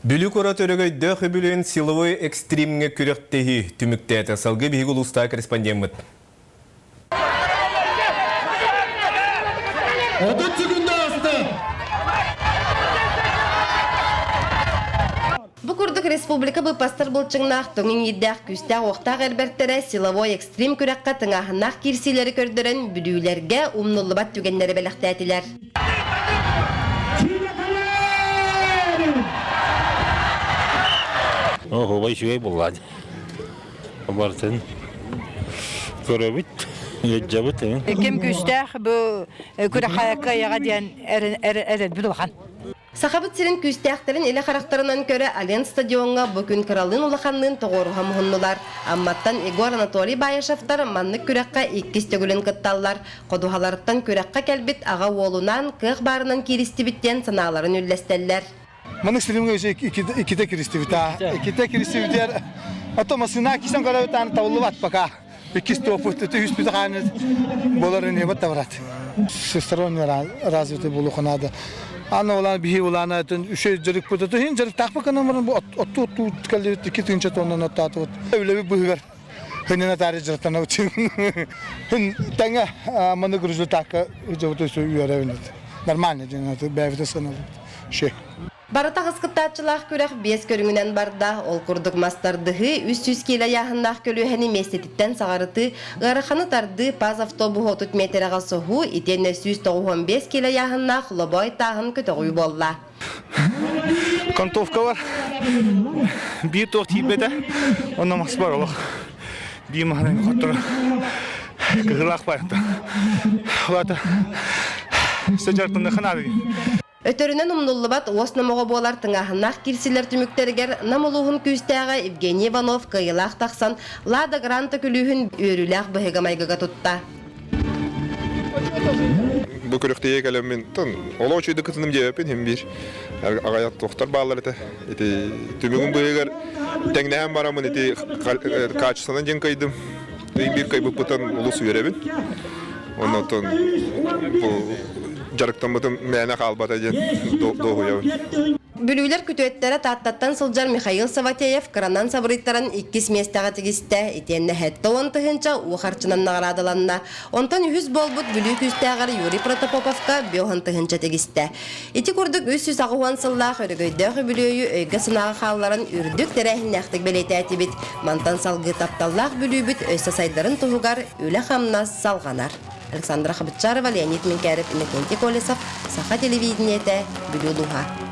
Бүлүү куорат өрөгөйдөөх үбүлүөйүн силовой экстримҥэ күрэхтэһии түмүктээтэ. Салгыы биһиги улуустааҕы корреспондеммыт. 30 секунда ааста. Бу курдук республика быыппастар былчыҥнаах, тоҥ иҥиирдээх, күүстээх-уохтаах эрбэртэрэ силовой экстрим күрэххэ тыҥааһыннаах киирсиилэри көрдөрөн, бүлүүлэргэ умнуллубат түгэннэри бэлэхтээтилэр. Оһуобай үчүгэй буолла. Барытын көрөбүт, ыалдьабыт. Ким күүстээх бу күрэххэ кыайаҕа диэн эрэлбит улахан. Сахабыт сирин күүстээхтэрин илэ харахтарынан көрө Ален стадиоҥҥа бу күн кыралыын-улаханныын тоҕуоруһа муһуннулар. Амматтан Егор Анатолий Баишевтар маннык күрэххэ иккис төгүлүн кытталлар. Ходуһаларыттан күрэххэ кэлбит аҕа уолунаан кыах баарынан кииристибит диэн санааларын үллэстэллэр. Маннык стримҥэ өссө иккитэ киристибит аа. Иккитэ киристибитигэр ото массыына кисэн көрөбүт ааны табыллыбат пока. Иккис туоппут үһүспүт хааны болар ынебат да брат. Всесторонне развитый буолуохха наада. Аны улаан биһи улаана үчүгэй дьарыкпыт хин дьарыктаахпыт гынан баран бу оттуу оттуу кэллибит 2 тыһыынча тоннан оттаатыбыт. Үлэбит быһыгар хынына таары дьарыктанабыт. Хин тэҥэ маннык результакка дьабыт үөрэбин. Нормально диэн бэйэбитин сыаналыыбыт. Ши. Барыта аҕыс кыттааччылаах күрэх биэс көрүҥүнэн барда. Ол курдук мас тардыһыы, 300 киилэ ыйааһыннаах көлүөһэни миэстэтиттэн саҕарытыы, ыараханы тардыы, паз автобуһу 30 миэтэрэҕэ соһуу, итиэннэ 195 киилэ ыйааһыннаах лобоой тааһын көтөҕүү буолла. Кантовка бар. Биир туох тиийбэтэ. Онно мас бар олох. Биир маһынан хотторо. Кыһылаах байта. Улата. Сыдьартынны ханады. Өтөрүнэн умнуллубат уос номоҕо буолар тыҥааһыннаах киирсиилэр түмүктэригэр Нам улууһун күүстээҕэ Евгений Иванов кыайыылаах тахсан Лада Гранта күлүүһүн үөрүүлээх быһыыга-майгыга тутта. Бу күрэхтэһиигэ кэлэммин олох үчүгэйдик кытынным диэбэппин иһин биир аҕыйах туохтар бааллар этэ. Ити түмүгүн быыһыгар тэҥнэһэн бараммын ити качествонан диэн кыайдым. Биир кыайбыппыттан олус үөрэбин. Оннуттан бу дьарыктаммытым мээнэ хаалбата диэн дуоһуйабын. Бүлүүлэр күтүөттэрэ Тааттаттан сылдьар Михаил Саватеев кыранан сабырыйтаран иккис миэстэҕэ тигистэ, итиэннэ 70 тыһыынча уу харчынан наҕараадаланна. Онтон үһүс буолбут Бүлүү күүстээҕэр Юрий Протопоповка 50 тыһыынча тигистэ. Ити курдук 380 сыллаах өрөгөйдөөх үбүлүөйү өйгө-санааҕа хаалларан үрдүк тэрээһиннээхтик бэлиэтээтибит. Мантан салгыы тапталлаах Бүлүүбүт өссө сайдарын туһугар үлэ-хамнас салҕанар. Александра Хабытчарова, Леонид Минкяров, Иннокентий Колесов, Саха телевидениетэ, Бүлүү улууһа.